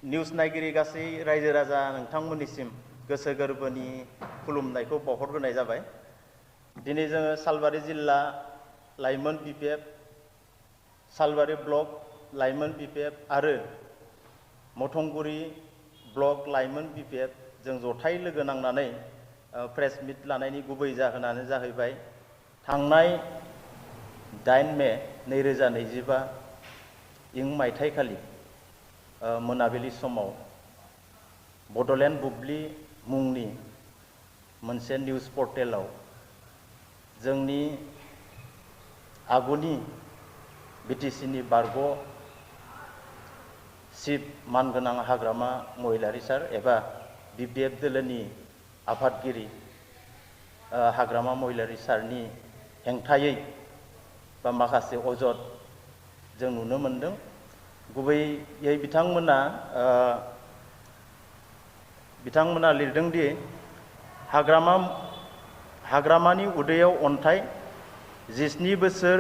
News नायगिरि गासै रायजो राजा नोंथांमोननिसिम गोसो गोरबोनि खुलुमनायखौ बावहरग्रोनाय जाबाय। दिनै जोङो सालबारि जिल्ला लाइमोन बिपिएफ, सालबारि ब्लक लाइमोन बिपिएफ आरो मथंगुरि ब्लक लाइमोन बिपिएफ जों जथाय लोगो नांनानै प्रेस मिट लानायनि गुबै जाहोनानो जाहैबाय थांनाय 8 मे 2025 इं मायथाइखालि मोनाबिलि समाव बडलेण्ड बुब्लि मुंनि मोनसे निउज पर्टेलाव जोंनि आगुनि बिटिसिनि बारग' चिफ मानगोनां हाग्रामा महिलारि सार एबा बिपिएफ दोलोनि आफादगिरि हाग्रामा महिलारि सारनि हेंथायै बा माखासे अजद जों नुनो मोनदों। गुबैयै बिथांमोना लिरदों दि हाग्रामानि उदैयाव अन्थाइ 17 बोसोर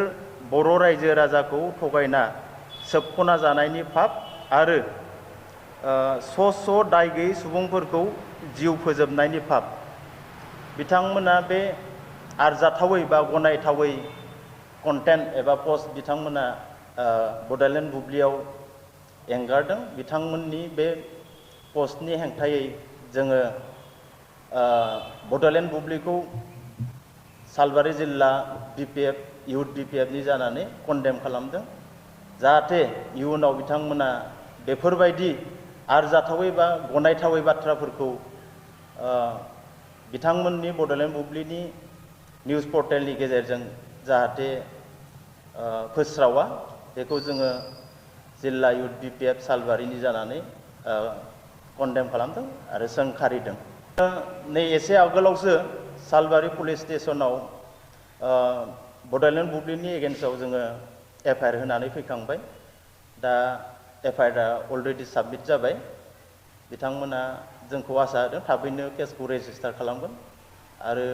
बर' रायजो राजाखौ थगायना सोबख'ना जानायनि फाब आरो स' दाय गैयै सुबुंफोरखौ जिउ फोजोबनायनि फाब। बिथांमोना बे आरजाथावै बा गनायथावै कन्टेन्ट एबा पस्ट बिथांमोना बडलेण्ड बुब्लियाव एंगारदों। बिथांमोननि बे पस्टनि हेंथायै जोङो बडलेण्ड बुब्लिखौ सालबारि जिल्ला बिपिएफ इउथ बिपिएफनि जानानै कन्डेम खालामदों। जाहाथे इयुनाव बिथांमोना बेफोरबायदि आरजाथावै बा गनायथावै बाथ्राफोरखौ बिथांमोननि बडलेण्ड बुब्लिनि निउज पर्टेलनि गेजेरजों जाहाथे फोस्रावा, बेखौ जोङो जिल्ला इउथ बिपिएफ सालबारिनि जानानै कन्डेम खालामदों आरो सोंखारिदों। नै एसे आगोलावसो सालबारि पुलिस स्टेसनाव बडलेण्ड बुब्लिनि एगेन्स्टआव जोङो एफआइआर होनानै फैखांबाय। दा एफआइआरआ अलरेडि साबमिट जाबाय। बिथांमोना जोंखौ आसा होदों थाबैनो केसखौ रेजिस्टार खालामगोन आरो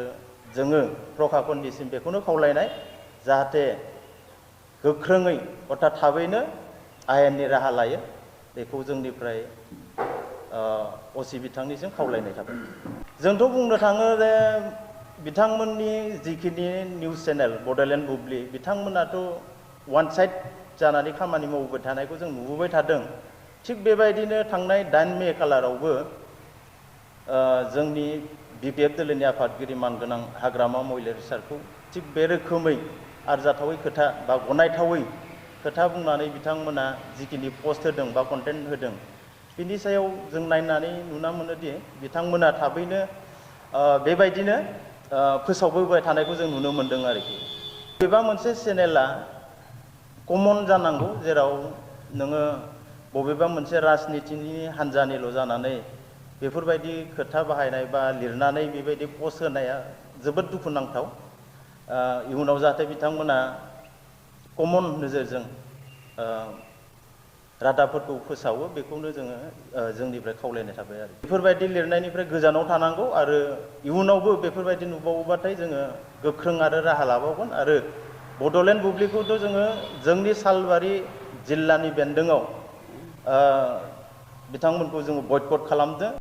जोङो प्रखाखननिसिम बेखौनो खावलायनाय जाहाथे गोख्रोङै अर्थात थाबैनो आयेननि राहा लायो, बेखौ जोंनिफ्राय असि बिथांनिसिम खावलायनाय थाबाय। जोंथ' बुंनो थाङो जे बिथांमोननि जिखिनि निउज चेनेल बडलेण्ड बुब्लि, बिथांमोनाथ' वान साइड जानानै खामानि मावबोबाय थानायखौ जों नुबोबाय थादों। थिग बेबायदिनो थांनाय 8 मे खालारावबो जोंनि बिपिएफ दोलोनि आफादगिरि मानगोनां हाग्रामा महिलारि सारखौ थिग बे रोखोमै आरजाथावै खोथा बा गनायथावै खोथा बुंनानै बिथांमोना जिखिनि पस्ट होदों बा कन्टेन्ट होदों, बिनि सायाव जों नायनानै नुना मोनोदि बिथांमोना थाबैनो बेबायदिनो फोसावबोबाय थानायखौ जों नुनो मोनदों आरोखि। बबेबा मोनसे चेनेला कमन जानांगौ, जेराव नोङो बबेबा मोनसे राजनितिनि हान्जानिल' जानानै बेफोरबायदि खोथा बाहायनाय बा लिरनानै बेबायदि पस्ट होनाया जोबोद दुखुनांथाव। इयुनाव जाहाथे बिथांमोना कमन नोजोरजों रादाबफोरखौ फोसावो, बेखौनो जोङो जोंनिफ्राय खावलायनाय थाबाय आरो बेफोरबायदि लिरनायनिफ्राय गोजानाव थानांगौ आरो इयुनावबो बेफोरबायदि नुबावोबाथाय जोङो गोख्रों आरो राहा लाबावगोन। आरो बडलेण्ड बुब्लिखौथ' जोङो जोंनि सालबारि जिल्लानि बेन्दोङाव बिथांमोनखौ जोङो बयकट खालामदों।